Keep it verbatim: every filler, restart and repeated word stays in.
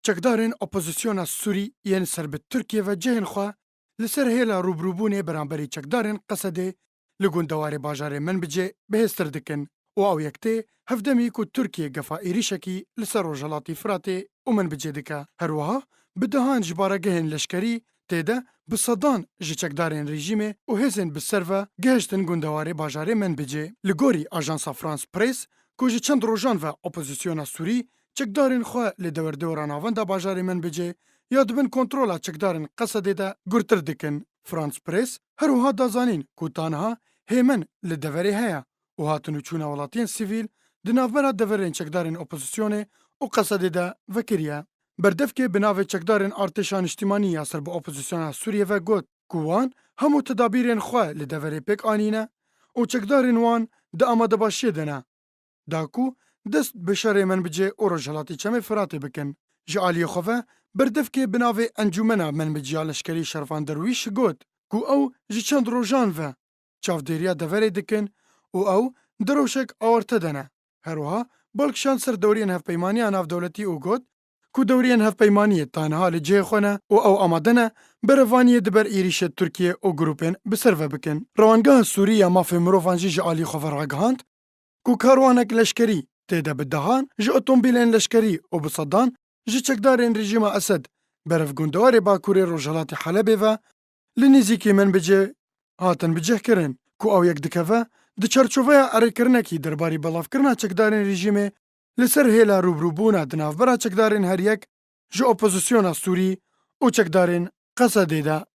Çekdarên opozisyona Sûrî yên ser bi Tirkiye ve cihên xwe li ser hêla rûbirûbûnê beramberî çekdarên Qesedê li gundewarê bajarê Menbicê bihêztir dikin û ew yek tê hevdemî ku Tirkiye gefa êrîşekî li ser rojhelatî Firatê û Menbicê dike. Her wiha bi dehan ji baregehên leşkerî tê de bi sedan ji çekdarên rejîmê û hêzên bi ser ve gihiştin gundewarê bajarê Menbicê. Li gorî ajansa France Press, ku ji çend rojan ve opozisyona Sûrî çekdarên xwe li dewerdeora navenda bajarê Menbicê ya di bin kontrola çekdarên Qesedê de gurtir dikin. France Press her wiha da zanîn ku ta niha hêmen li deverê heye û hatin û çûna welatiyên sivîl di navbera deverên çekdarên opozisyonê û Qesedê de vekiriye. Berdevkê bi navê çekdarên Artêşa Niştimanî ya ser bi opozisyona Sûriyê ve got ku wan hemû tedabîrên xwe li deverê pêk anîne û çekdarên wan di amadebaşiyê de ne da ku dest bi şerê Menbicê û rojhilatî Çemê Firatê bikin. Ji aliyê xwe ve berdevkê bi navê Encûmena Menbiciya Leşkerî Şervan Derwîş got ku ew ji çend rojan ve çavdêriya deverê dikin û ew direwşek awarte de ne. Her wiha bal kişand ser dewriyên hevpeymaniya navdewletî û got ku dewriyên hevpeymaniyê ta niha li cihê xwe ne û ew amade ne berevaniyê di ber êrîşê Tirkiye û grûpên bi ser ve bikin. Rewangeha Sûrî ya Mafê Mirovan jî ji alî xwe ve ragihand ku karwanek leşkerî tê de bi dehan ji otomobîlên leşkerî û bi sedan ji çekdarên rejîma Esed berev gundewarê bakurê rojhilatê Helebê ve li nêzîkî Menbicê hatin bicihkirin, ku ew yek dikeve di çarçoveya erêkirinekî derbarî belavkirina çekdarên rejîmê li ser hêla rûbirûbûna di navbera çekdarên her yek ji opozisyona Sûrî û çekdarên Qesedê de.